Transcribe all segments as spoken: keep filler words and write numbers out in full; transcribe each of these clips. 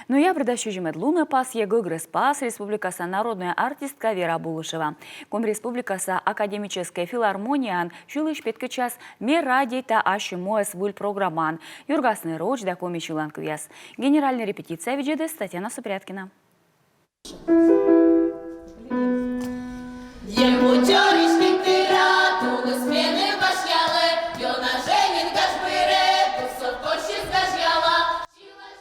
Ноябрь дас сизимӧд лунӧ пасйӧ гӧгрӧс пас республикаса народнӧй артистка Вера Булышева. Коми Республикаса академическӧй филармонияын сьылысь петкӧдчас «Ме радейта ассьым муӧс» выль программаын. Юргасны роч да коми сьыланкывъяс. Генеральнӧй репетиция видзӧдіс Татьяна Супряткина.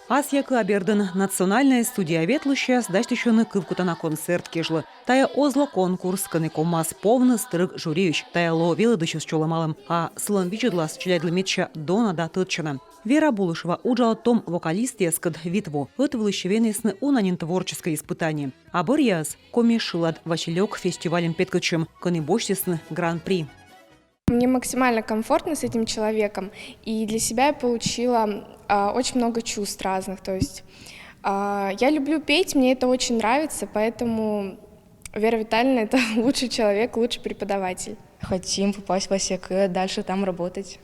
Асъя кыа бердын национальнӧй студияӧ ветлысьяс дасьтысьӧны кывкутана концерт кежлӧ. Тайӧ оз ло конкурс, кӧні ковмас повны стрӧг жюриысь. Тайӧ лоӧ велӧдысьӧс чолӧмалӧм, а сылӧн видзӧдлас челядьлы медся дона да тӧдчана. Вера Булышева уджалӧ том вокалистъяскӧд вит во. Ӧтвылысь венісны уна нин творческӧй испытание. А бӧръяыс — «Коми шылад — Василёк» фестивальын петкӧдчӧм, кӧні босьтісны гран-при. Мне максимально комфортно с этим человеком, и для себя я получила а, очень много чувств разных. То есть а, я люблю петь, мне это очень нравится, поэтому Вера Витальевна — это лучший человек, лучший преподаватель. Хотим попасть в Асъя кыа, дальше там работать.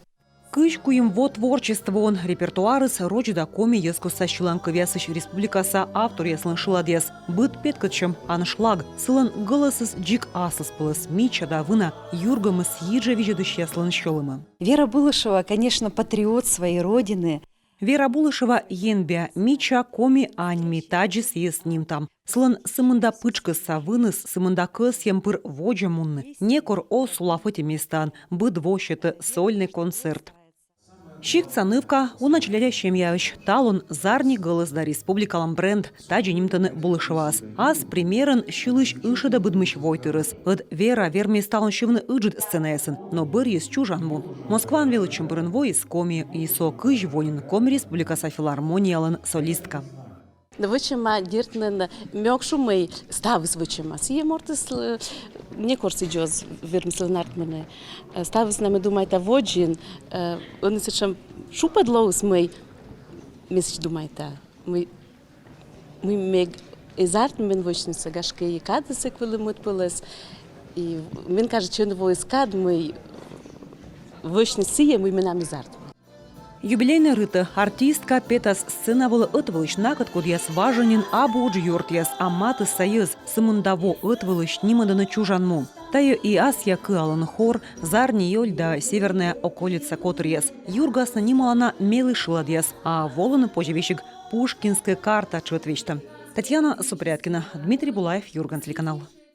Кызь куим во творчествоын. Репертуарыс — роч да коми йӧзкостса сьыланкывъясысь республикаса авторъяслӧн шыладъяс. Быд петкӧдчӧм — аншлаг. Сылӧн гӧлӧсыс дзик аслыспӧлӧс, мича да вына, юргӧмыс йиджӧ видзӧдысьяслӧн сьӧлӧмӧ. Вера Булышева, конечно, патриот своей родины. Вера Булышева енбиа, мича коми ань ми тадзи сійӧс нимтам. Сылӧн сымында пытшкӧсса выныс, сымында кӧсйӧм пыр водзӧ мунны. Некор оз сулав ӧти местаын, быд во сетӧ сольнӧй концерт. Сиктса нывка, уна челядя семьяысь. Талун «Зарни гӧлӧс» да республикалӧн бренд, тадзи нимтӧны Булышеваӧс. Ас примерӧн сьылысь ышӧдӧ быдмысь войтырӧс. Ӧд Вера вермис талун сьывны ыджыд сценаясын, но бӧрйис чужан му. Москваын велӧдчӧм бӧрын воис Комиӧ, и со кызь во нин Коми Республикаса филармониялӧн солистка. Вӧчӧма, дерт нин, ме ог шу, мый ставыс вӧчӧма. Сійӧ мортыс, э, некор сідз оз вермы сылӧн артмыны. Э, ставыс на, ме думайта, водзын, э, ӧні сэтшӧм шупӧд лоис, мый ме сідз думайта. Мый, мый ме эз артмы мен вӧчнысӧ, гашкӧ, и кадыс эг вӧлі мӧдпӧлӧс. И мен кажитчӧ, ӧні воис кад, мый вӧчны сійӧ, мый менам эз артмы. Юбилейнӧй рытӧ артистка петас сцена вылӧ ӧтвылысь накӧд, кодъяс важӧн нин абу удж ёртъяс, а матысса йӧз. Сымында во ӧтвылысь нимӧдӧны чужан му. Тайӧ и Асъя кыалӧн хор, «Зарни ёль» да «Северная околица» котыръяс. Юргасны нималана мелі шыладъяс, а волыны позьӧ весиг «Пушкинскӧй карта» тшӧт весьтӧ. Татьяна Супряткина, Дмитрий Булаев, «Юрган» телеканал.